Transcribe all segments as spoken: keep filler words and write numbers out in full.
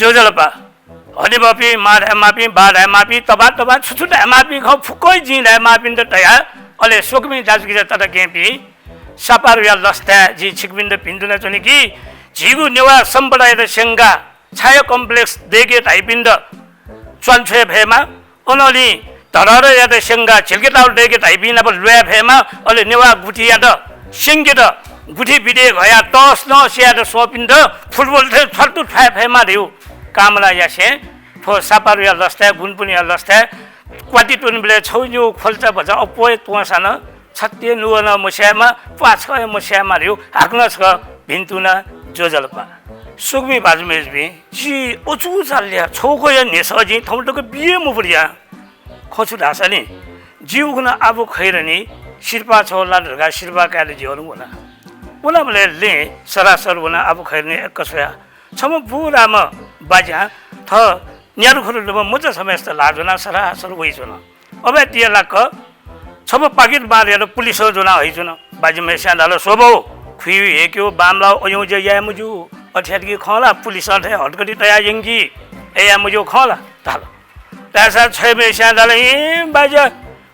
ज्वजलपा, हनेबहःपिं, मां धायेमाःपिं, बाः धायेमाःपिं, तबा तबा छु छु धायेमाःपिं खः, फुक्कं जिं धायेमाःपिन्त तया, अले स्वकुमि दाजुकिजा तताकेहेँपिं, सापारुया लसताय् जिं छिकपिन्त भिन्तुना च्वनी कि झीगु नेवाः सम्पदायात स्यंकाः छाया कम्प्लेक्स दय्के धाइपिन्त च्वान्छ्वये फयेमा, अनंलि धरोहरयात स्यंकाः झिल्के ताउला दय्के धाइपिं नाप ल्वाये फयेमा, अले नेवाः गुथियात स्यंकेत गुथि बिदे घया तस नस यायेत स्वंपिन्त फुटबल थें छ्वात्तु थ्वाये फयेमा धइगु कामना यासें थ्व सापारुया लसताय्, गुनपुनया लसताय् क्वाति त्वनेबलय् छगू निगू ख्वल्चा भचा अप्वः हे त्वंसां नं छत्तिया नुगः नं मस्यायेमा, प्वाः छगः हे मस्यायेमा धइगु हाकनं छकः भिन्तुना ज्वजलपा। स्वकुमि भाजु मय्जुपिं, जि अचूचालया छगू खँया न्ह्यसः जिं थौं तक बिये मफुत या। खँ छु धाःसा नि, जि उखुन्हु आबु खैरनी सिरपाः छगू लात धकाः सिरपाः कायेत जि अन वना। वनाबलय् लँय् सरासर वना आबु खैरनी एक्क स्वया छम्ह बुराम्ह बाज्यां थः न्यादुखुदु दुम्ह मचा छम्हयात ल्हाः ज्वनाः सरासर वइच्वन। अबलय् तिया लाक्क छम्ह पाकेटमारयात पुलिसं ज्वनाः हइच्वन। बाज्याम्हय्स्यां धाल, "स्वब्वः, खुइउ हेक्यु, बांमलाउ, अज्याःगु ज्या याये मज्यू। अथे यात कि खं ला, पुलिसं थें हतकति तयाः यंकी, अय् याये मज्यू खं ला?" धाल। धाःसा छम्हय्स्यां धाल, "एँ बाज्या,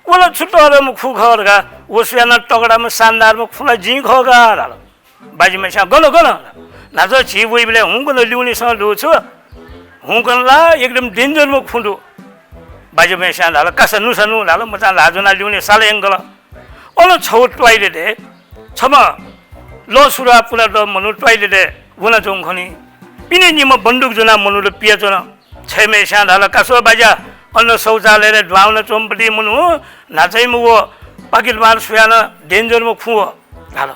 व ला छु तःधंम्ह खुँ खः धकाः, व स्वयां नं तगडाम्ह शानदारम्ह खुँ ला जिं खः का" धाल। बाज्याम्हय्स्यां, "गन, गन?" न्हाचः झी वइबलय् हुंकन ल्यूनेसं दु छु, हुंकन ला एकदम डेन्जरम्ह खुँ दु। बाज्याम्हय्स्यां धाल, "कासा नु सा नु" धाल। मचां ल्हाः ज्वनाः ल्यूने साला यंकल। अन छगू टोयलेटय् छम्ह लः सुरुवाः पुलातःम्ह मनू टोयलेटय् वनाच्वंगु खनी। पिने निम्ह बन्दुक ज्वनाः मनूत पियाच्वन। छम्हय्स्यां धाल, "का स्व बाज्या, अन शौचालयय् दुहां वनाच्वंपिं मनू न्हाचःम्ह व पाकेटमार स्वयां नं डेन्जरम्ह खुँ" धाल।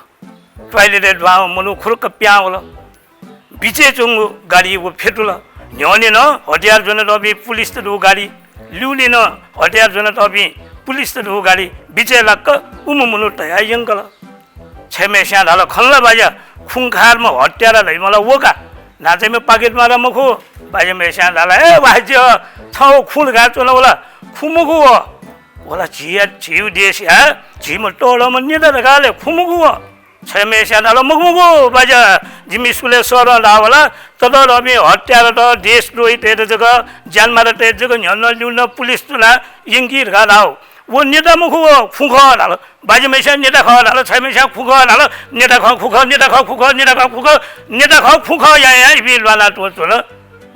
टोयलेटय् दुहां वःम्ह मनू खुरुक्क पिहां वल। बिचय् च्वंगु गाडी व फ्यतुल। न्ह्यःने नं हतियार ज्वनातःपिं पुलिसत दुगु गाडी, ल्यूने नं हतियार ज्वनातःपिं पुलिसत दुगु गाडी, बिचय् लाक्क उम्ह मनू तयाः यंकल। छम्हय्स्यां धाल, "खन ला बाज्या, खुंखारम्ह हत्यारा धइम्ह ला व का, न्हाचःम्ह पाकेटमार मखु।" बाज्याम्हय्स्यां धाल, "ए बाज्या, छं व खुँ धकाः च्वनागु ला? खुँ मखु व। व ला झीया, झीगु देशया झीम्ह तःधंम्ह नेता धकाः ले, खुँ मखु व।" छम्हय्स्यां धाल, "मखु मखु बाज्या, जिमि स्कुलय् सरं धाःबलय् ततःधंपिं हत्यारात, देशद्रोहीतय्त जक, ज्यानमारातय्त जक न्ह्यलं ल्यूने पुलिस ज्वनाः यंकी धकाः धाःगु। व नेता मखु व, खुँ खः" धाल। बाज्याम्हय्स्यां "नेता खः" धाल, छम्हय्स्यां "खुँ खः" धाल। नेता खः, खुँ खः, नेता खः, खुँ खः, नेता खः, खुँ खः, नेता खः, खुँ खः यायां इपिं ल्वाना तुं च्वन।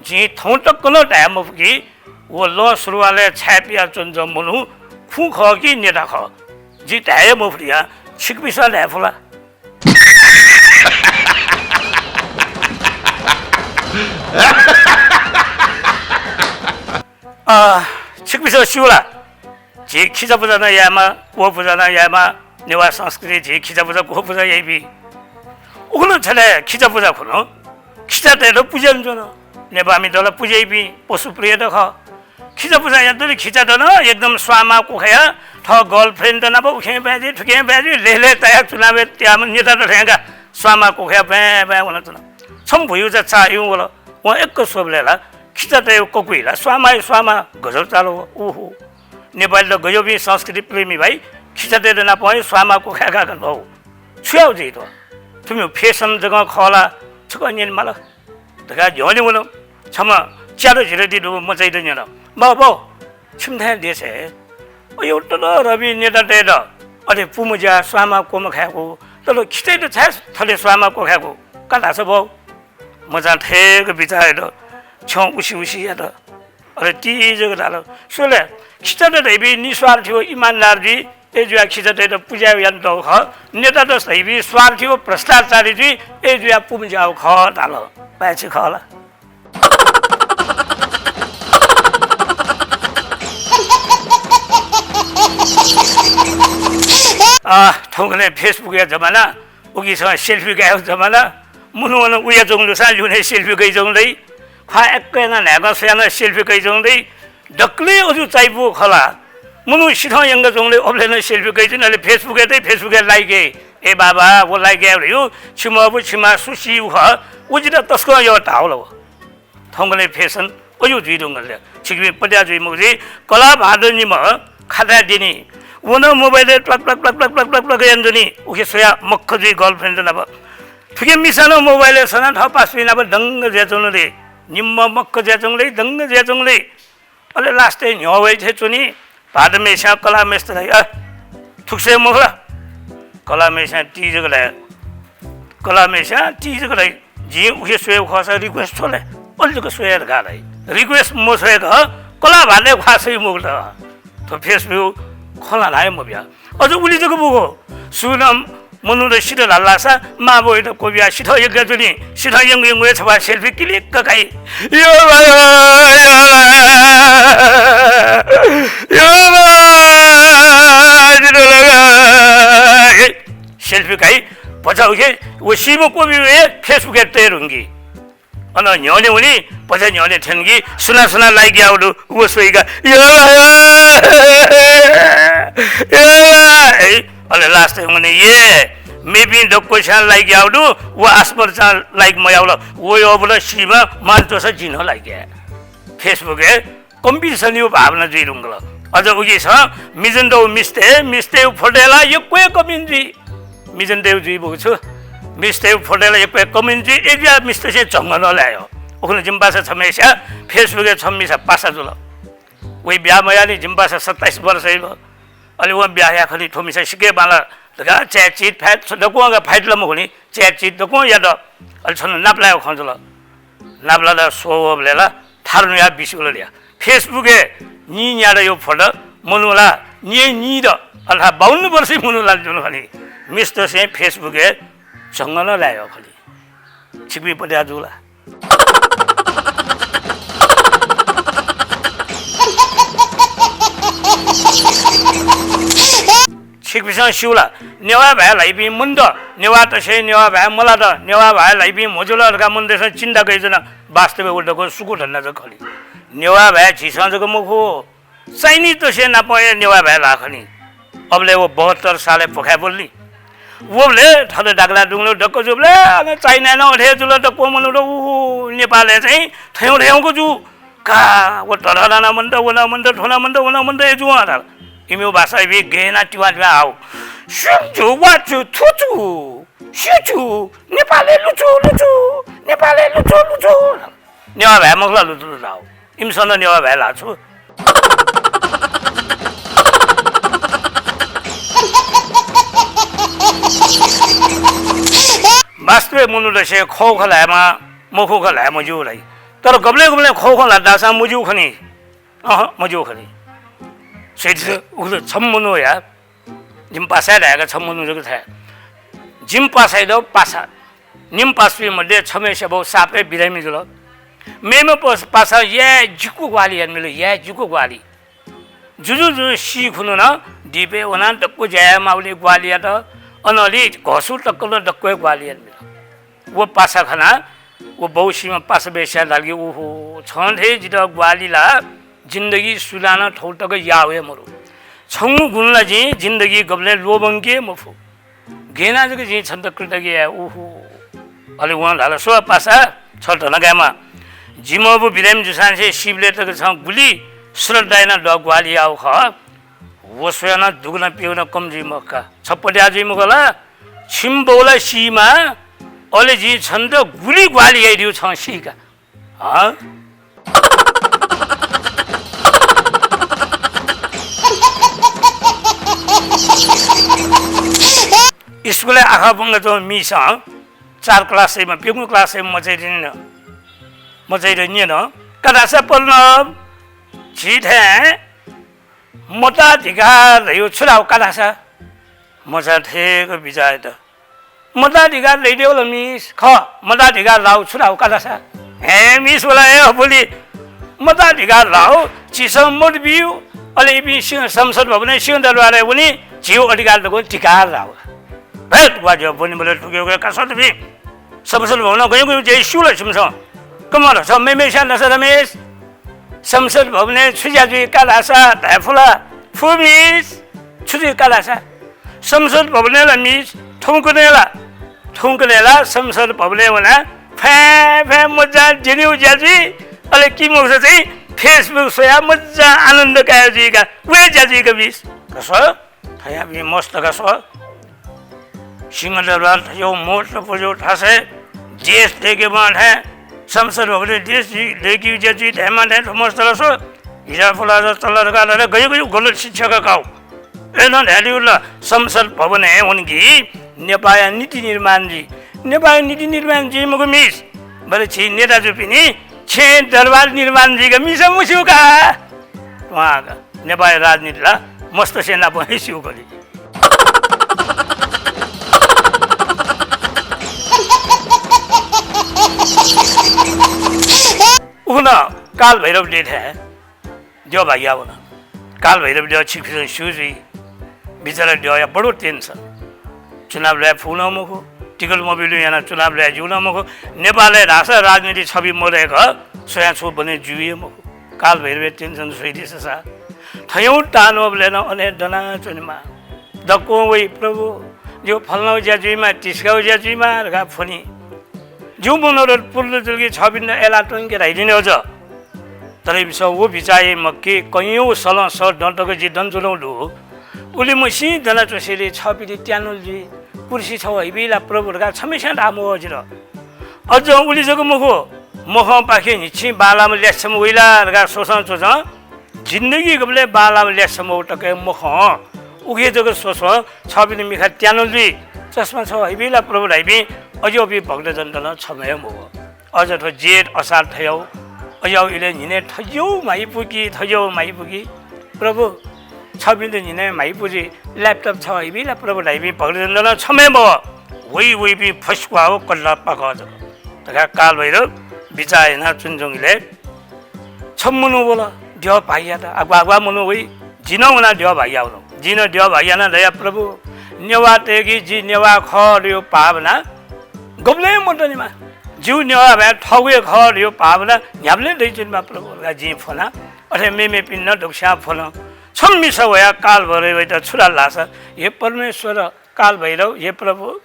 जिं थौं तक नं धाये मफु कि व लँ सुरुवालय् छाय् पिया च्वंच्वंम्ह मनू खुँ खः कि नेता खः। जिं धाये मफु या, छिकपिन्सं धाये फु ला? अ, छिकपिन्सं स्यू ला? झी खिचा पुजा नं यायेमाः, क्वः पुजा नं यायेमाः। नेवाः संस्कृति झी खिचा पुजा, क्वः पुजा याइपिं। उखुन्हु छथाय् खिचा पुजा खुन्हु खिचातय्त पुज्यानाच्वन। नेपाःमित ला पुज्याइपिं पशुप्रियत खः। खिचा पुजा यानातःगुलिं खिचात नं एकदम स्वांमा क्वखाया थः girlfriend त नाप उखें ब्वाँय् जुइ, थुखें ब्वाँय् जुइ, लय्‌लय् तयाः चुनावय् त्याःम्ह नेतात थें का स्वांमा क्वखाया ब्वाँय् ब्वाँय् वनाच्वन। छम्ह भुइउचा चाःहिउं वल। वं एक्क स्वःबलय् ला खिचातय् ककुइ ला स्वांमाय् स्वांमा गजब चाल व। ओहो, नेपाली त गजबी संस्कृति प्रेमी भाइ, खिचातय्त नापं हे स्वांमा क्वखाय् का गन भौ। छु याउ जुइ त? थुमिगु fashion जकं खः ला? छकः न्यने माल धकाः न्ह्यःने वन। छम्ह च्यादँ झिदँ दुगु मचाइत न्यन। बाउ, बाउ, छिमिथाय् देशय् अय् ततःधंपिं नेतातय्त अथे पुमज्याः स्वांमा क्वमखाय्कू, तर खिचाइत छाय् थथे स्वांमा क्वखाय्कू का धाःसा बाउ? मचां थय्क बिचाः यात, छ्यं उसि उसि यात। अले ति जक धाल, स्व ले, खिचात धइपिं निस्वार्थी व इमानदार जुइ, अय् जुयाः खिचातय्त पुजा यानातःगु खः। नेतात धइपिं स्वार्थी व भ्रष्टाचारी जुइ, अय् जुयाः पुमज्याःगु खः धाल। पाय्छि खः ला? आ, थौंकन्हय् Facebook-या जमाना, उकिसं selfie कायेगु जमाना। मनू नं उयाच्वंगु दुसां ल्यूने selfie कयाच्वंगु दइ। ख्वाः एक्क यानाः न्हाय्कं स्वयाः नं selfie कयाच्वंगु दइ। दकलय् अजू चायापुगु खः ला? मनू सिथं यंकाच्वंगु दइ, अबलय् नं selfie कयाच्वन, अले Facebook-य् तइ, Facebook-य् like याइ। ए बाबा, व like याये धइगु, छिम्ह अबु, छिम्ह आः, सु सीगु खः, व जितः तसकं यःथाः धाःगु ला व। थौंकन्हय् fashion अजू जुइ धुंकल। छिकपिं पत्याः जुइ मखु जुइ, कलाः भादो निम्ह खाताय् द्यनी। व नं mobile-य् प्लक प्लक प्लक यानाच्वनी। उखे स्वयाः मख्ख जुइ girlfriend नाप। थुखे मिसां नं mobile-य् सनाः थः पासापिं नाप दंग जुयाच्वन दइ। निम्ह मक्क जुयाच्वंगुलिं, दंग जुयाच्वंगुलिं। अले last-य् न्ह्यः वइ थें च्वनी। भाःतम्हेस्यां कलाःम्हेसित धाइ, अ, थुक स्वये मखु ला? कलाःम्हेस्यां ति जक धाइ। कलाःम्हेस्यां ति जक धाइ। जिं उखे स्वयेगु खःसा request छ्व ले, अले जक स्वये धकाः धाइ। Request मछ्वय्क कलाः भाःतय् ख्वाः सइ मखुत। थ्व Facebook खँ ल्हाना हे मबिया। अझ उलि जक मखु, सुं नं मनूत सित धाल धाःसा मां बौयात क्वबिया सिथं यंकाच्वनी। सिथं यंक यंक हे छपा selfie किलिक्क काइ। यो भाइ, यो भाइ, यो भाइ, जितः लगा। Selfie काइ, भचा उखे व सीम्ह क्वबि हे Facebook-य् तये धुंकी। अन न्ह्यःने वनी, भचा न्ह्यःने थ्यंकी, सुनां सुनां like याःगु दु, व स्वइका, यो, यो, ए, अले last-य् वनी, ए, मेपिं दक्वस्यां like याःगु दु, व आसमर्चां like मयाःगु ला, व यःगु ला सीम्ह मां च्वंसा जिं नं like याये। Facebook-य् competition-या भावना जुइ धुंकल। अझ उकिसं मिजंतय् मिस्तय्, मिस्तय् photo-य् ला यक्व हे comment जुइ। मिजंतय् जुइ मखु छु, मिस्तय् photo-य् ला यक्व हे comment जुइ। अय्‌जुयाः मिस्तय्‌सं झंगः नं लाइ। उखुन्हु जिमि पासा छम्हय्‌स्या Facebook-य् छम्ह मिसा पासा जुल। वइ ब्याहा मयाःनि, जिमि पासा सत्ताइस वर्ष जुल। अले वं ब्याहा याः खनी, थ्व मिसा सिक्क बांला धकाः च्यातचित फाइट, दक्वं fight ला मखुनि, च्यातचित दक्वं यात। अले छन्हु नापलायेगु खँ जुल। नापलात स्वः वःबलय् ला थारुनुया बिस्युल ल्या। Facebook-य् नीन्यादँया photo, मनू ला नीन्यादँ, अर्थात् बाउन्न वर्षया मनू ला जुल खनी। मिस्तय्‌सं Facebook-य् झंगः नं लाइ खनी। छिकपिं पत्याः जू ला? छिकपिन्सं स्यू ला? नेवाः भाय् ल्हाइपिं मन्त, नेवाःतय्‌सं नेवाः भाय् मल्हात, नेवाः भाय् ल्हाइपिं म्हजुल धकाः मनूतय्‌सं चिन्ता कयाच्वन। वास्तवय् व दक्व सुकुधन्दा जक खनी। नेवाः भाय् झीसं जक मखु, चाइनिजतय्‌सं नापं हे नेवाः भाय् ल्हाः खनी। अबलय् व बहत्तर सालय् भ्वखाय् ब्वलनि। वबलय् थथे दागला दुंगलय् दक्व जूबलय् अन चाइनाय् नं अथे हे जुल, दक्व मनूत उ नेपालय् चाहिँ थय्‌गु थय्‌गु जू। का, व धधधना मन्त, व नं मन्त, थ्व नं मन्त, व नं मन्त, ए जुं धाल। इमिगु भाषाय् इपिं गय् यानाः तिबा तिबा हाउ। स्यु छु, वा छु, थु छु, स्यु छु, नेपालय् लु छु, लु छु, नेपालय् लु छु, लु छु। नेवाः भाय् मखु ला लु छु, लु छु हाउ। इमिसं नं नेवाः भाय् ल्हाः छु। वास्तवय् मनूतय्‌सं खः खँ ल्हायेमाः, मखु खँ ल्हाये मज्यू धाइ। तर गबलें गबलें खः खँ ल्हात धाःसां मज्यू खनी। अहँ, मज्यू खनी। स्वइदिसँ, उखुन्हु छम्ह मनूया, जिमि पासाया धायेका छम्ह मनू जक धाये। जिमि पासायात पासा, निम्ह पासापिं मध्ये छम्हय्‌स्या बौ साप हे बिरामी जुल। मेम्ह पस-, पासां याये ज्यू ग्वाहालि यानाबिल, याये ज्यू ग्वाहालि। जुजु जुजु सी खुन्हु नं द्वीपय् वनाः दक्व ज्या यायेमाःगुलिं ग्वाहालि यात। अनंलि घःसू तक नं दक्व हे ग्वाहालि यानाबिल। व पासा खनाः व बौ सीम्ह पासाम्हेस्यां धाल कि, ओहो, छं थें जितः ग्वाहालि ला जिन्दगी सुनानं थौं तक याः वये मदु। छंगु गुण ला जिं जिन्दगी गबलें ल्वःमंके मफु। गय् यानाः जक जिं छन्त कृतज्ञ याये, ओहो। अले वं धाल, स्व पासा, छ धन कायेमाः। जिम्ह बौ बिरामी जूसांनिसें सीबलय् तक छं गुलि श्रद्धा यानाः द्वः ग्वाहालि याःगु खः। व स्वयाः नं दुगुना पिगुना कम जुइ मखु का। छ पत्याः जुइ मखु ला? छिमि बौ ला सीमाः, अले जिं छन्त गुलि ग्वाहालि याइदिउ छं सीका। हँ? स्कुलय् आखः ब्वंकाच्वंम्ह मिसं चार class-य्, प्यंगू class-य् मचायात न्यन। मचायात न्यन, का धाःसा प्रणव, झी थें मताधिकार धयागु छु धाःगु का धाःसा? मचां थें बिचाः यात। मताधिकार धयागु ला मिस? खः, मताधिकार धाःगु छु धाःगु का धाःसा? हे मिस, व ला हे अबुलि। मताधिकार धाःगु झीसं मत बिउ, अले इपिं सिंह-, संसद भवनय् सिंहदरबारय् वनी, झीगु अधिकार दक्व धिक्कार धाःगु। हे, वा ज्यू, ब्वनेबलय् थुकियागु का सः थुपिं। संसद भवनं गय् गय् जुइ स्यू ला छिमिसं? कमर छ मेमेस्यां दस रमेश। संसद भवनय् छु ज्या जुइ का धाःसा धाये फु ला? फु मिस। छु जुइ का धाःसा? संसद भवनय् ला मिस, थौंकन्हय् ला, थौंकन्हय् ला संसद भवनय् वनाः फ्याँ फ्याँ मज्जां द्यनेगु ज्या जुइ। अले कि मखुसा चाहिँ Facebook स्वयाः मज्जां आनन्द काये जुइ का। व हे ज्या जुइ का मिस। का सः। थज्याःपिं मस्त का स्व। सिंहदरबार थज्याःगु महत्त्वपूर्ण थासय् देश दय्केमाः थाय् संसद भवनय् देश जुइ, लय्‌केगु ज्या जुइ धायेमाः धाये थ्व मस्त ला स्व। हिला फुला ज चल धकाः ला गज्याःगु गलत शिक्षा का काउ। अय्‌नं धायेधुंकल संसद भवनय् वंकि नेपाःया नीति निर्माण जुइ। नेपाःया नीति निर्माण जुइ मखु मिस। बरु छि नेता जूपिनि छेँ दरबार निर्माण जुइगु मिस मस्यू का। त्वाःक नेपाःया राजनीति ला मस्तसे नाप हे स्यू खली। उखुन्हु कालभैरव देथय् द्यः भाग्या वन। कालभैरव द्यः छिकपिन्सं स्यू जुइ। बिचरा द्यःया बडो tension। चुनाव ल्वाये फु नं मखु, टिकट मबिलुं यानाः चुनाव ल्वाये ज्यू नं मखु। नेपालय् धाःसा राजनीति छपि मदय्‌क स्वयां छुं बने ज्यू हे मखु। कालभैरवया tension स्वइदिसँ सा। थय्‌गु तानवबलय् नं अन हे दनाच्वनेमाः। दक्वं वइ, प्रभु, जिगु फलानागु ज्या जुइमाः, तिस्कागु ज्या जुइमाः धकाः फ्वनी। जिगु मनोरथ पूर्ण जुल कि छःपिन्त अय्‌लाः त्वंके धाइदिने अझ। तर इमिसं व बिचाः याइ मखु कि कैयौं सलं सः दँ तक जि दनाच्वनागु दु। उलिमछि दनाच्वंसेंलि छःपिनि त्यानुल जुइ, कुर्सी छगू हइबी ला प्रभु धकाः छम्हेस्यां धाः मवः जितः। अझ उलि जक मखु, मखंपाखे न्हिच्छि बांलाःम्ह ल्यासेम्ह वइ ला धकाः स्वसं च्वचं जिन्दगी गबलय् बांलाःम्ह ल्यासेम्ह वःगु तक हे मखं। उखे जक स्वसं छःपिनि मिखा त्यानुल जुइ। चस्मा छगू हइबी ला प्रभु धाइपिं अज्याःपिं भक्तजनत नं छम्ह हे मवः। अझ थ्व जेठ असार थज्याःगु, अज्याःगु इलय् न्हिनय् थज्याःगु म्हाइपुकी, थज्याःगु म्हाइपुकी। प्रभु, छःपिन्त न्हिनय् म्हाइपुकी laptop छगू हइबी ला प्रभु धाइपिं भक्तजनत नं छम्ह हे मवः। वइ वइपिं फस्क्वाः व कल्ला पाकः जक धकाः कालभैरव बिचाः यानाः च्वनाच्वंगुलिं छम्ह मनू वल द्यः भाग्यात। आग्वाः आग्वाः मनू वइ। जि नं वनाः द्यः भाग्या वनागु। जिं नं द्यः भाग्या यानाः धया, प्रभु, नेवाःतय्‌के जि नेवाः खः धइगु भावना गबलें मदनेमा। जिगु नेवाः भाय् थःगु हे खः धइगु भावना न्ह्याबलें दइच्वनेमा प्रभु धकाः जिं फ्वना। अथे मेमेपिन्त नं दक्वस्यां फ्वन। छम्ह मिसा वयाः कालभैरवयात छु धाल धाःसा, हे परमेश्वर, कालभैरव, हे प्रभु,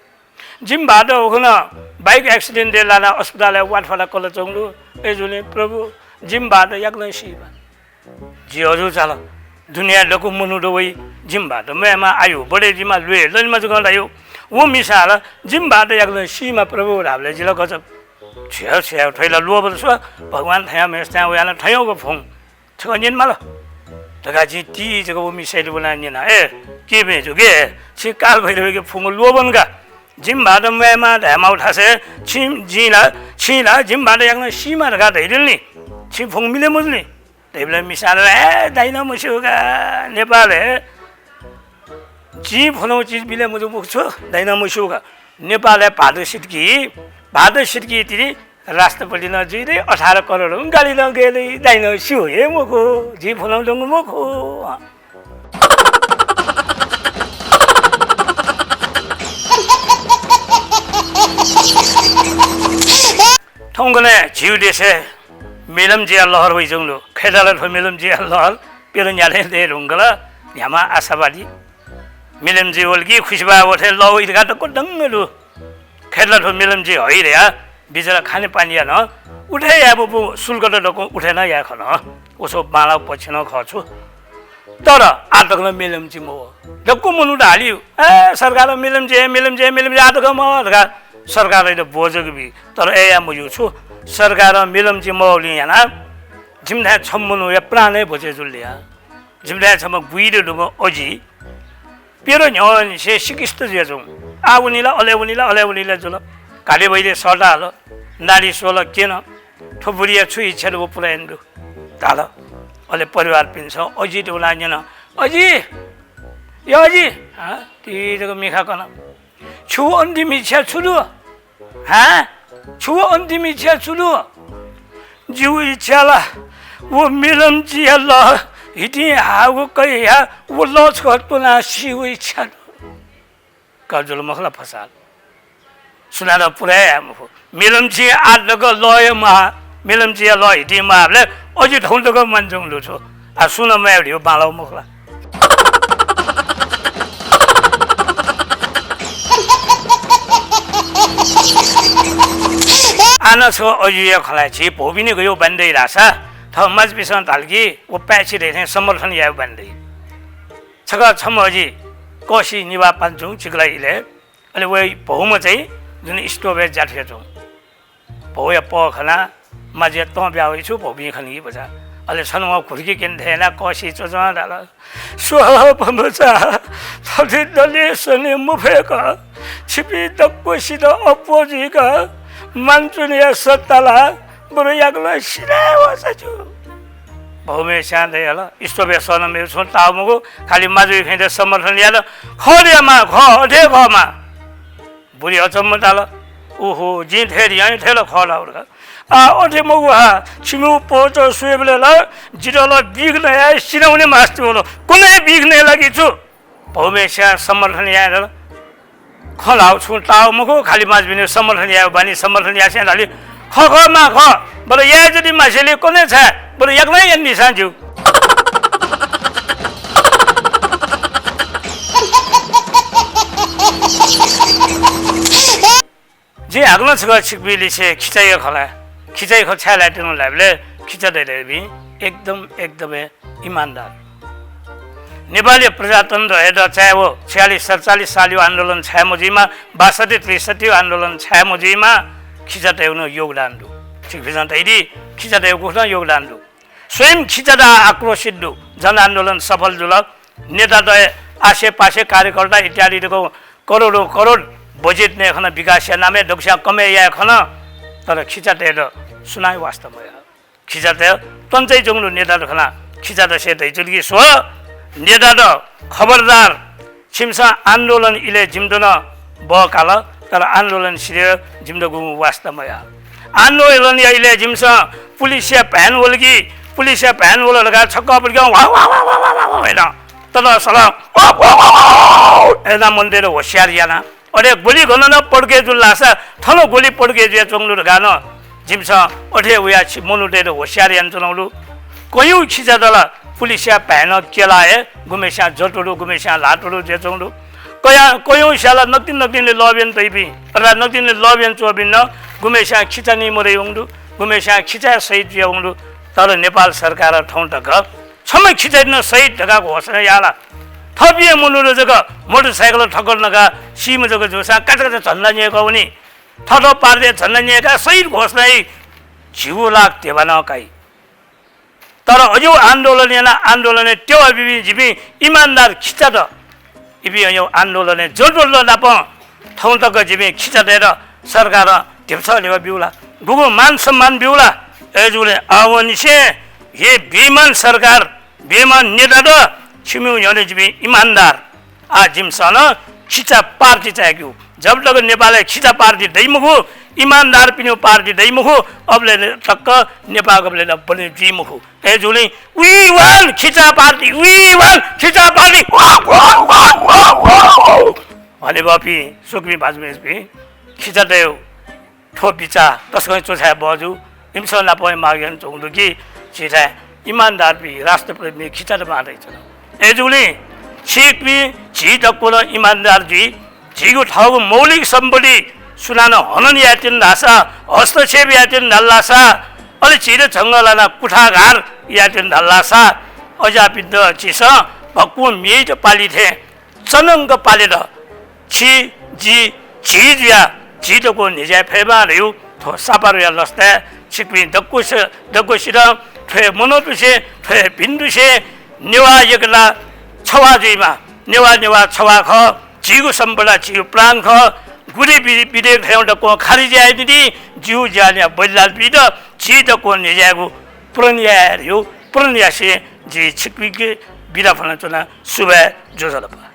जिमि भाःत उखुन्हु bike accident य् लानाः अस्पतालय् वाथ्वाला कलाच्वंगु दु। अय्‌जूगुलिं प्रभु, जिमि भाःत याकनं सीमा। जि अजू चाल। दुनियाय् दक्व मनूत वइ, जिमि भाःत म्वायेमा, आयु बढे जुइमा, ल्वय् लनेमा जक धाइगु। व मिसां ला जिमि भाःत याकनं सीमा प्रभु धाःबलय् जि ला गजब। छु याये, छु याये, थ्व ला लोभन स्व, भगवान थज्याःम्ह हे, थज्याःम्ह वयाः नं थज्याःगु फ्वं। छकः न्यनेमाल धकाः जिं ति जक व मिसायात वनाः न्यना। ए, के मय्‌जु, गय् छिं कालभैरवयाके फ्वंगु लोभन का। जिमि भाःत म्वायेमा धायेमाःगु थासय् छिं, जिं ला, छिं ला जिमि भाःत याकनं सीमा धकाः धयादिल नि। छिं फ्वंगु मिले मजू नि। धइबलय् मिसां ला, ए, दाइनं मस्यू का, नेपालय् जिं फ्वनागु चिज मिले मजू मखु छु, दाइनं मस्यू का। नेपालय् भाःत सितिकी, भाःत सितिकी तिनि राष्ट्रपति नं जुइ दइ, अठार करोड गाडी नं गय् दइ, दाइनं स्यू हे मखु, जिं फ्वनागु दंगु मखु। थौंकन्हय् झीगु देशय् मिलम्चीया लहर वइच्वंगु दु। खय्‌त ला थ्व मिलम्चीया लहर प्यदँ न्ह्याथें दये धुंकल। न्ह्याम्ह आशावादी मिलम्ची वल कि खुसिबाः वथें लः वइ धकाः दक्व दंग दु। खय्‌त ला थ्व मिलम्ची हइ धयाः बिचरा खानेपानीया नं उठे याये मफु, शुल्कत दक्व उठे नं याये खन। व छगू बांलाःगु पक्ष नं खः छु। तर आः तक नं मिलम्ची मवः। दक्व मनूत हाली, ए, सरकारं मिलम्ची, मिलम्ची, मिलम्ची आः तक मवः धकाः सरकारयात बोझ जक बी। तर अय् याये मज्यू छु, सरकारं मिलम्ची मवःगुलिं यानाः जिमिथाय् छम्ह मनूया प्राण हे बचय् जुल या। जिमिथाय् छम्ह गुइत दुम्ह अजि प्यदँ न्ह्यःनिसें सिकिस्त जुयाच्वंगु। आः वनी ला, अले वनी ला, अले वनी ला जुल। घाँटी भैले सःता हल, नाली स्वल, क्यन। थ्व बुढीया छु इच्छा दु, व पुरा यानागु दु धाल। अले परिवारपिन्सं अजित वनाः न्यन, अजि, ए अजि, हँ, ति जक मिखा कन। छिगु अन्तिम इच्छा छु दु? हँ? छिगु अन्तिम इच्छा छु दु? जिगु इच्छा ला व मिलम्चीया लः हितिं हाःगु कयाः व लः छकः त्वनाः सीगु इच्छा दु। का जुल मखु ला फसाल। सुनानं पुरा हे याये मफु। मिलम्ची आः तक लः हे म्वाः, मिलम्चीया लः हितिं म्वाःबलय् अजि थौं तक म्वानाच्वंगु दु छु। आः सुं नं म्वाये धइगु बांलाःगु मखु ला। आः नं छगू अजिया खँ ल्हाये, झी भौपिनि गय् बानी दइ धाःसा थः माजुपिसं धाल कि व पाय्‌छि धइथें समर्थन यायेगु बानी दइ। छकः छम्ह अजि कःसिइ निभाः पानाच्वंगु चिकला इलय्, अले वया भौम्ह चाहिँ जुन स्टोभय् ज्या थुयाच्वंगु। भौया पः खनाः माजुया तं ब्याः वइ छु भौपिं खनी कि भचा। अले छन्हु वं घुर्की क्यने थें यानाः कःसिइ च्वच्वं धाल, स्व हः भमचा, थथे दले सने मफय्क, छिपिं दक्वसित अप्वः जुइक मानचुनिया सत्ता ला बरु याकनं सिनावःसा ज्यू। भौम्हेस्यां धयादिल, ईश्वरया सः नं मेगु छुं ताः मखु, खालि माजुया खँय् समर्थन यात। खः धया मां, खः, अथे खः मां। बुढी अचम्म ताल, ओहो, जिं थथे धयागु थें ला खः ला धकाः। आ, अथे मखु हा, छिमिगु पहःत स्वयेबलय् ला जितः ला बिख नयाः सिनावने मास्ति वल। कुने बिख नये ला कि छु? भौम्हेस्यां समर्थन याये धाल। खँ ल्हाउ छुं ताउ मखु, खालि माजुपिनिगु समर्थन यायेगु बानी, समर्थन यासें धाल, खः खः मां खः, बरु याये जति मासेंलि कुने छाय्, बरु याकनं यानादिसँ ज्यू। जिं हाकनं छकः छिकपिं लिसे खिचाया खँ ल्हाये। खिचाया खँ छाय् ल्हायेत्यनागु धाःबलय् खिचातय् धइपिं एकदम, एकदमै इमानदार। नेपालया प्रजातन्त्र हयेत चाहें व छयालिस सतचालिस सालया आन्दोलन छाय् मजुइमा, बासट्ठी त्रिसट्ठीया आन्दोलन छाय् मजुइमा, खिचातय्गु नं योगदान दु। छिकपिन्सं धयादी, खिचातय्गु नं योगदान दु। स्वयं खिचात आक्रोशित दु। जनआन्दोलन सफल जुल। नेतातय् आसेपासे कार्यकर्ता इत्यादि दक्व करोडौं करोड बजेट नये खन, विकासया नामय् दक्वस्यां कमय् याये खन, तर खिचातय्त सुनां वास्ता मयाः। खिचातय् तंचाइ च्वंगु नेतात खनाः खिचातय्सं धयाच्वन कि स्व, नेतात खबरदार, छिमिसं आन्दोलन इलय् जिमित नं बः काल, तर आन्दोलन सिधय् जिमित गुगुं वास्ता मयाः। आन्दोलनया इलय् जिमिसं पुलिसया भ्यान वल कि, पुलिसया भ्यान वल धकाः छक्क पलिकं ह्वा ह्वा ह्वा ह्वा ह्वा ह्वा ह्वा यानाः ततःसलं ह्वा ह्वा ह्वा ह्वा ह्वा यानाः मनूतय्त होसियार याना। अथे गोली गन नं पड्के जुल धाःसा थन गोली पड्के जुयाच्वंगु दु धकाः नं जिमिसं अथे वयाः छि मनूतय्त होसियार यानाच्वनागु दु। कयौं खिचात ला पुलिसया भ्यानं क्यलाः हे गुम्हेस्यां जतुरु, गुम्हेस्यां ल्हातुरु जुयाच्वंगु दु। कया-, कयौं स्याला नकतिनि नकतिनि लःबियान तइपिं, अथवा नकतिनि लःबियान च्वंपिं नं गुम्हेस्यां खिचा नी मदयावंगु दु, गुम्हेस्यां खिचाय् शहीद जुयावंगु दु। तर नेपाल सरकारं थौं तक छम्ह खिचात नं शहीद धकाः घोषणा याः ला? थःपिं मनूत जक मोटरसाइकलं ठक्कर नकाः सीम्ह जक जूसां काचा काचा झन्डा न्यय्कः वनी। थःथः पार्टीया झन्डा न्यय्काः शहीद घोषणा याइ, झिगू लाख ध्यबा नं काइ। तर अज्याःगु आन्दोलन यानाः आन्दोलनय् टेवा बीपिं जिपिं इमानदार खिचात, इपिं अज्याःगु आन्दोलनय् जतुरु नाप थौं तक जिपिं खिचातय्त सरकारं धिबा छगः धिबा ब्यू ला? गुगु मान सम्मान ब्यू ला? अय्जूगुलिं आवंनिसें हे बेइमान सरकार, बेइमान नेतात, छिमिगु न्ह्यःने जिपिं इमानदार। आः जिमिसं नं खिचा पार्टी चायेकेगु। जब तक नेपालय् खिचा पार्टी दइ मखु, इमानदारपिनिगु पार्टी दइ मखु, अबलय् तक नेपाः गबलें नं बने जुइ मखु। अय्जूगुलिं we want खिचा पार्टी, we want खिचा पार्टी। हनेबहःपिं स्वकुमि भाजु मय्जुपिं, खिचातय् थ्व बिचाः तसकं च्वछाये बहःजू। इमिसं नापं हे माग यानाच्वंगु दु कि झीथाय् इमानदारपिं राष्ट्रप्रेमी खिचात माः दइच्वन। अय्जूगुलिं छिकपिं झी दक्व नं इमानदार जुइ। झीगु थःगु मौलिक सम्पत्ति सुनानं हनन यायेत्यन धाःसा, हस्तक्षेप यायेत्यन धाल धाःसा, अले झीत झंगः लानाः कुठाघात यायेत्यन धाल धाःसा, अज्याःपिन्त झीसं भक्वं म्येइत पाली थें चनंक पालेत छि, जि, झी जुयाः झी दक्व न्ह्यज्याये फयेमा धइगु थ्व सापारुया लसताय् छिकपिं दक्वस-, दक्वसितं थ्व हे मनंतुसें, थ्व हे भिन्तुसें नेवाः एकता छवाः जुइमा। नेवाः नेवाः छवाः खः। झीगु सम्पदा झीगु प्राण खः। गुलि वि-, विधेयक थ्यंगु दक्वं खारिज याये निंतिं जिगु ज्या न्ह्याः बलिदान बीत झी दक्वं न्ह्यज्यायेगु प्रण याये धइगु प्रण यासें जि छिकपिंके बिदा फ्वनाच्वना। सुभाय्, ज्वजलपा।